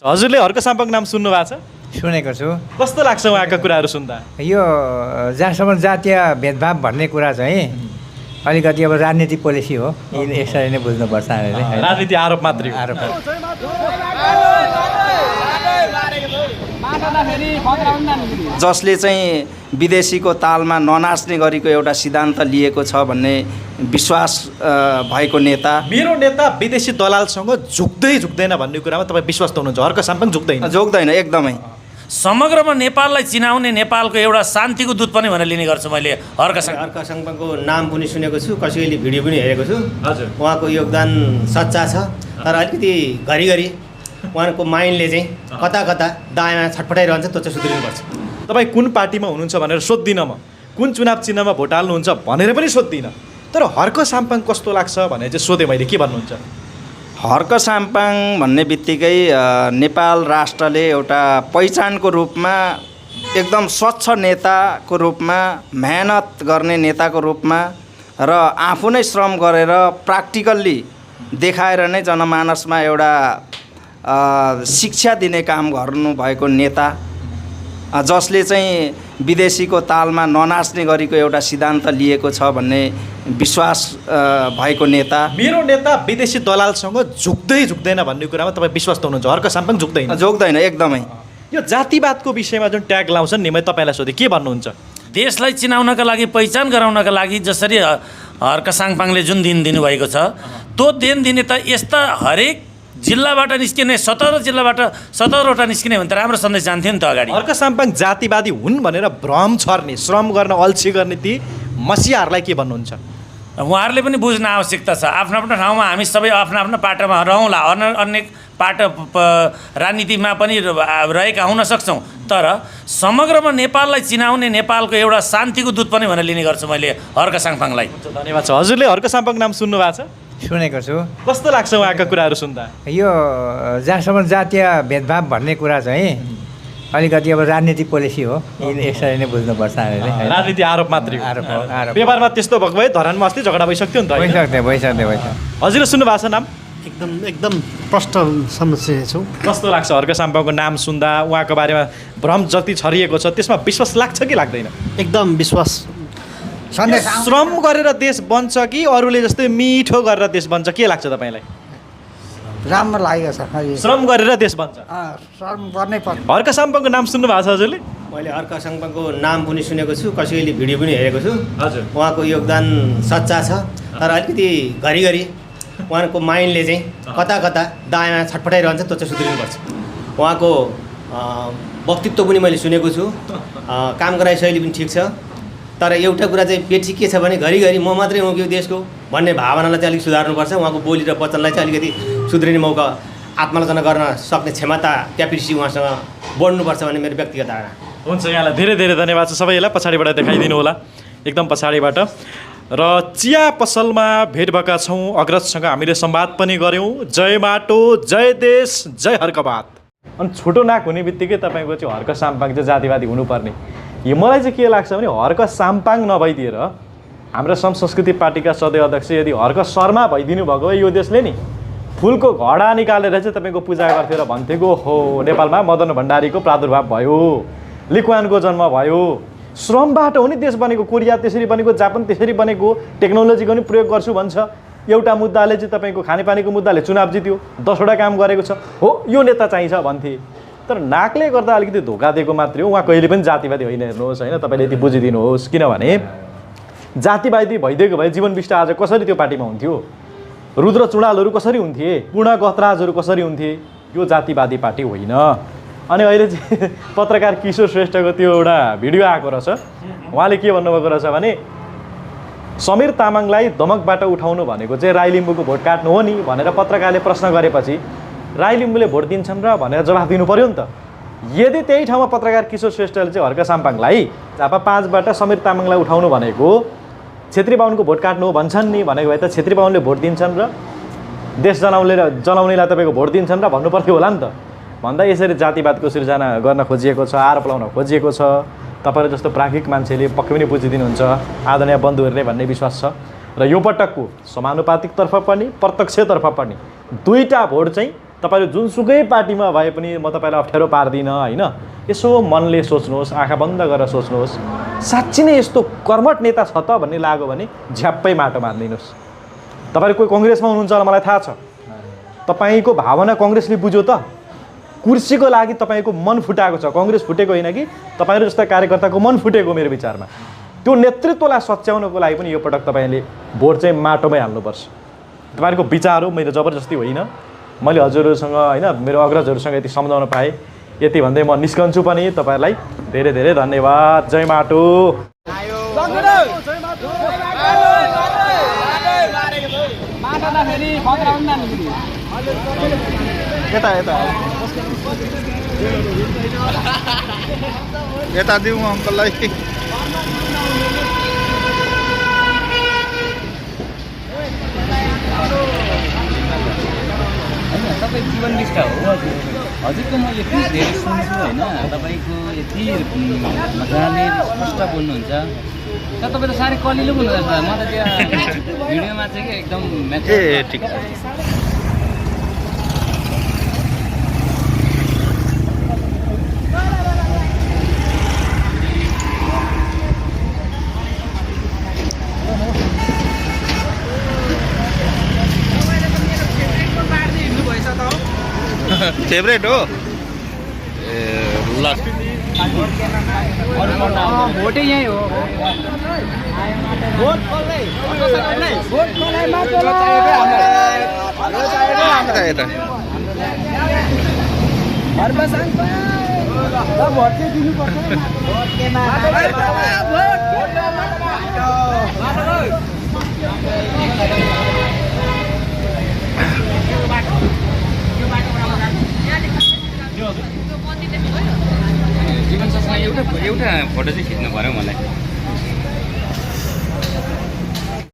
हजुरले हर्क साम्पाङ नाम सुन्नु भएको छ? सुनेको छु। कस्तो लाग्छ उहाँका कुराहरू सुन्दा? यो जहाँसम्म जातीय भेदभाव भन्ने कुरा चाहिँ अलिकति अब राजनीतिक पोलिसी हो, यसरी नै बुझ्नुपर्छ। राजनीति आरोप मात्रै हो। आरोप हो। जसले चाहिँ विदेशीको तालमा ननाच्ने गरेको एउटा सिद्धान्त लिएको छ भन्ने विश्वास भएको नेता। मेरो नेता विदेशी दलालसँग झुक्दैन भन्ने कुरामा तपाईँ विश्वास त हुनुहुन्छ? हर्क साम्पाङ झुक्दैन एकदमै। समग्रमा नेपाललाई चिनाउने नेपालको एउटा शान्तिको दूत पनि भनेर लिने गर्छु मैले हर्क साम्पाङको नाम पनि सुनेको छु, कसैले भिडियो पनि हेरेको छु। हजुर, उहाँको योगदान सच्चा छ, तर अलिकति घरिघरि उहाँको माइन्डले चाहिँ कता कता दायाँमा छटपटाइरहन्छ, त्यो चाहिँ सुध्रिनुपर्छ। तपाईँ कुन पार्टीमा हुनुहुन्छ भनेर सोध्दिनँ, म कुन चुनाव चिन्हमा भोट हाल्नुहुन्छ भनेर पनि सोध्दिनँ, तर हर्क साम्पाङ कस्तो लाग्छ भनेर चाहिँ सोधेँ मैले। के भन्नुहुन्छ? हर्क साम्पाङ भन्ने बित्तिकै नेपाल राष्ट्रले एउटा पहिचानको रूपमा, एकदम स्वच्छ नेताको रूपमा, मेहनत गर्ने नेताको रूपमा र आफू नै श्रम गरेर प्र्याक्टिकल्ली देखाएर नै जनमानसमा एउटा शिक्षा दिने काम गर्नुभएको नेता, जसले चाहिँ विदेशीको तालमा ननाच्ने गरेको एउटा सिद्धान्त लिएको छ भन्ने विश्वास भएको नेता। मेरो नेता विदेशी दलालसँग झुक्दैन भन्ने कुरामा तपाईँ विश्वास त हुनुहुन्छ? हर्क साम्पाङ झुक्दैन एकदमै। यो जातिवादको विषयमा जुन ट्याग लाउँछन् नि, मैले तपाईँलाई सोधेँ के भन्नुहुन्छ? देशलाई चिनाउनका लागि, पहिचान गराउनका लागि जसरी हर्क साम्पाङले जुन दिन दिनुभएको छ, त्यो दिन दिने त यस्ता हरेक जिल्लाबाट निस्किने 17वटा निस्किने भने त राम्रो सन्देश जान्थ्यो नि त अगाडि। हर्क साम्पाङ जातिवादी हुन् भनेर भ्रम छर्ने, श्रम गर्न अल्छी गर्ने ती मसियाहरूलाई के भन्नुहुन्छ? उहाँहरूले पनि बुझ्न आवश्यकता छ। आफ्नो आफ्नो ठाउँमा हामी सबै आफ्नो आफ्नो पाटोमा रहौँला, अन्य पाटो राजनीतिमा पनि रहेका हुन सक्छौँ, तर समग्रमा नेपाललाई चिनाउने नेपालको एउटा शान्तिको दूत पनि भनेर लिने गर्छु मैले हर्क साम्पाङलाई। धन्यवाद छ। हजुरले हर्क साम्पाङ नाम सुन्नु भएको छ? सुनेको छु। कस्तो लाग्छ उहाँका कुराहरू सुन्दा? यो जहाँसम्म जातीय भेदभाव भन्ने कुरा चाहिँ अलिकति अब राजनीतिक पोलिसी हो, यसरी नै बुझ्नुपर्छ। राजनीति आरोप मात्रै हो। आरोप हो। आरोप। व्यवहारमा त्यस्तो भएको भए धरानमा अस्ति झगडा भइसक्थ्यो नि त? भइसक्थ्यो। हजुरले सुन्नु भएको छ नाम? एकदम प्रष्ट समस्या छु। कस्तो लाग्छ हर्क साम्पाङको नाम सुन्दा? उहाँको बारेमा भ्रम जति छरिएको छ त्यसमा विश्वास लाग्छ कि लाग्दैन? एकदम विश्वास। श्रम गरेर देश बन्छ कि अरूले जस्तै मिठो गरेर देश बन्छ? के लाग्छ तपाईँलाई? राम्रो लागेको छ। श्रम गरेर देश बन्छ, श्रम गर्नै पर्छ। हर्क साम्पाङको नाम सुन्नु भएको छ हजुरले? मैले हर्क साम्पाङको नाम पनि सुनेको छु, कसैले भिडियो पनि हेरेको छु। हजुर, उहाँको योगदान सच्चा छ, तर अलिकति घरिघरि उहाँको माइन्डले चाहिँ कता कता दायाँमा छटपटाइरहन्छ, त्यो चाहिँ सुध्रिनुपर्छ। उहाँको वक्तित्व पनि मैले सुनेको छु, काम गराइ शैली पनि ठिक छ, तर एउटा कुरा चाहिँ पेटी के छ भने घरिघरि म मात्रै हो कि देशको भन्ने भावनालाई चाहिँ अलिक सुधार्नुपर्छ। उहाँको बोली र वचनलाई चाहिँ अलिकति सुध्रिने मौका, आत्मालोचना गर्न सक्ने क्षमता, क्यापेसिटी उहाँसँग बढ्नुपर्छ भन्ने मेरो व्यक्तिगत धारणा। हुन्छ, यहाँलाई धेरै धेरै धन्यवाद छ। सबैलाई पछाडिबाट देखाइदिनु होला, एकदम पछाडिबाट। र चिया पसलमा भेट भएका छौँ, अग्रजसँग हामीले संवाद पनि गऱ्यौँ। जय माटो, जय देश, जय हर्कवाद। अनि छोटो नाक हुने बित्तिकै तपाईँको चाहिँ हर्क साम्पाङ चाहिँ जातिवादी हुनुपर्ने, यो मलाई चाहिँ के लाग्छ भने हर्क साम्पाङ नभइदिएर हाम्रो सम संस्कृति पार्टीका सदस्य अध्यक्ष यदि हर्क शर्मा भइदिनु भएको भए यो देशले नि फुलको घडा निकालेर चाहिँ तपाईँको पूजा गर्थ्यो र भन्थ्यो हो नेपालमा मदन भण्डारीको प्रादुर्भाव भयो, लिक्वानको जन्म भयो, श्रमबाट हो नि देश बनेको। कोरिया त्यसरी बनेको, जापान त्यसरी बनेको, टेक्नोलोजीको पनि प्रयोग गर्छु भन्छ। एउटा मुद्दाले चाहिँ तपाईँको खानेपानीको मुद्दाले चुनाव जित्यो, 10वटा काम गरेको छ, हो यो नेता चाहिन्छ भन्थे। तर नाकले गर्दा अलिकति धोका दिएको मात्रै हो, उहाँ कहिले पनि जातिवादी होइन। हेर्नुहोस् होइन, तपाईँले यति बुझिदिनुहोस्, किनभने जातिवादी भइदिएको भए जीवन बिष्ट आज कसरी त्यो पार्टीमा हुन्थ्यो? रुद्र चुडालहरू कसरी हुन्थे? पूर्ण गतराजहरू कसरी हुन्थे? यो जातिवादी पार्टी होइन। अनि अहिले चाहिँ पत्रकार किशोर श्रेष्ठको त्यो एउटा भिडियो आएको रहेछ, उहाँले के भन्नुभएको रहेछ भने समीर तामाङलाई दमकबाट उठाउनु भनेको चाहिँ राई लिम्बूको भोट काट्नु हो नि भनेर पत्रकारले प्रश्न गरेपछि राई लिम्बूले भोट दिन्छन् र भनेर जवाफ दिनु पर्यो नि त। यदि त्यही ठाउँमा पत्रकार किशोर श्रेष्ठले चाहिँ हर्क साम्पाङलाई झापा 5बाट समीर तामाङलाई उठाउनु भनेको छेत्री बाहुनको भोट काट्नु हो भन्छन् नि भनेको भए त छेत्री बाहुनले भोट दिन्छन् र देश जनाउनेलाई तपाईँको भोट दिन्छन् र भन्नु पर्थ्यो होला नि त। भन्दा यसरी जातिवादको सिर्जना गर्न खोजिएको छ, आरोप लगाउन खोजिएको छ। तपाईँहरू जस्तो प्राज्ञिक मान्छेले पक्कै पनि बुझिदिनुहुन्छ, आदरणीय बन्धुहरूले भन्ने विश्वास छ। र यो पटकको समानुपातिकतर्फ पनि प्रत्यक्षतर्फ पनि दुईटा भोट चाहिँ तपाईँहरू जुनसुकै पार्टीमा भए पनि म तपाईँलाई अप्ठ्यारो पार्दिनँ होइन। यसो मनले सोच्नुहोस्, आँखा बन्द गरेर सोच्नुहोस्, साँच्ची नै यस्तो कर्मठ नेता छ त भन्ने लाग्यो भने झ्याप्पै माटो मारिदिनुहोस्। तपाईँहरू कोही कङ्ग्रेसमा हुनुहुन्छ होला, मलाई थाहा छ। तपाईँको भावना कङ्ग्रेसले बुझ्यो त? कुर्सीको लागि तपाईँको मन फुटाएको छ, कङ्ग्रेस फुटेको होइन कि तपाईँहरू जस्ता कार्यकर्ताको मन फुटेको मेरो विचारमा। त्यो नेतृत्वलाई सच्याउनको लागि पनि यो पटक तपाईँले भोट चाहिँ माटोमै हाल्नुपर्छ। तपाईँहरूको विचार हो, मैले जबरजस्ती होइन। मैले हजुरहरूसँग होइन मेरो अग्रजहरूसँग यति सम्झाउन पाएँ, यति भन्दै म निस्कन्छु पनि। तपाईँहरूलाई धेरै धेरै धन्यवाद। जय माटो। यता दिउँ अङ्कललाई। तपाईँ जीवन निष्ठा हो हजुरको म यति धेरै सुन्छु होइन, तपाईँको यति मजाले स्पष्ट बोल्नुहुन्छ। तर तपाईँ त साह्रै कलिलो बोल्नुहुन्छ। म त त्यहाँ भिडियोमा चाहिँ के एकदम ठिक छ। फेभरेट हो ए ल भोटै यहीँ हो। जीवन ससमा एउटा फोटो चाहिँ खिच्नु पऱ्यो मलाई।